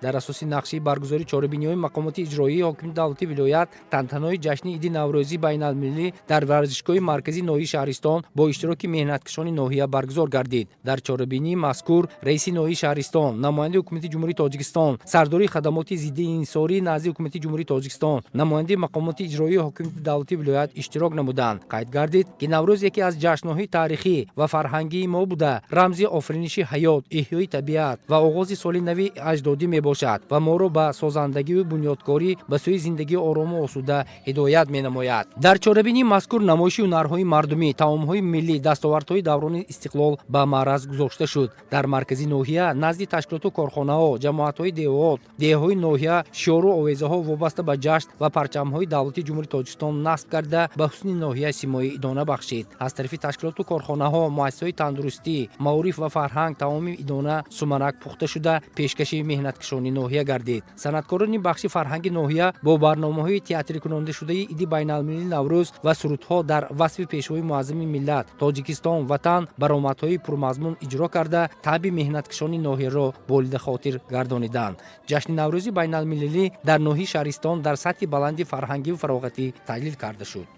Дар асоси нақшаи баргузории чорабиниҳои мақомоти иҷроии ҳокимияти давлатии вилоят, тантанаҳои ҷашни Иди Наврӯзӣ байналмилалӣ дар варзишгоҳи марказии ноҳияи шаҳристон бо иштироки меҳнаткашони ноҳия баргузор гардид. Дар чорабинии мазкур раиси ноҳияи шаҳристон, намояндаи ҳукумати Ҷумҳурии Тоҷикистон, сардори хадамоти зидди инҳисорӣ назди ҳукумати Ҷумҳурии Тоҷикистон, намояндаи мақомоти иҷроии ҳокимияти давлатии вилоят иштирок намуданд. Қайд гардид, ки Наврӯз яке аз ҷашнҳои таърихӣ ва фарҳангии мо буда, рамзи офариниши ҳаёт, эҳёи табиат ва оғози соли нави аҷдодӣ мебошад ва моро ба созандагиву бунёдкорӣ ба сӯи зиндагии орому осуда ҳидоят менамояд. Дар чорабинии мазкур намоиши ҳунарҳои мардумӣ, таомҳои миллӣ, дастовардҳои даврони истиқлол ба маъраз гузошта шуд. Дар маркази ноҳия, назди ташкилоту корхонаҳо, ҷамоатҳои деҳот, деҳҳои ноҳия шиору овезаҳо вобаста ба ҷашн ва парчамҳои давлати Ҷумҳурии Тоҷикистон насб карда, ба ҳусни ноҳия симои идона бахшид. Аз тарафи ташкилоту корхонаҳо, муассисаҳои тандурустӣ, маориф ва фарҳанг таоми идона, суманак пухта шуда, пешкаши меҳнаткашони ноҳия гардид. Санъаткорони бахши фарҳанги ноҳия бо барномаҳои театрикунондашудаи Иди байналмилалии Наврӯз ва сурудҳо дар васфи Пешвои муаззами миллат, Тоҷикистон, Ватан баромадҳои пурмазмун иҷро карда, таъби меҳнаткашони ноҳияро болида хотир гардониданд. Ҷашни Наврӯзи байналмилалӣ дар ноҳияи шаҳристон дар сатҳи баланди фарҳангиву фароғатӣ таҷлил карда шуд.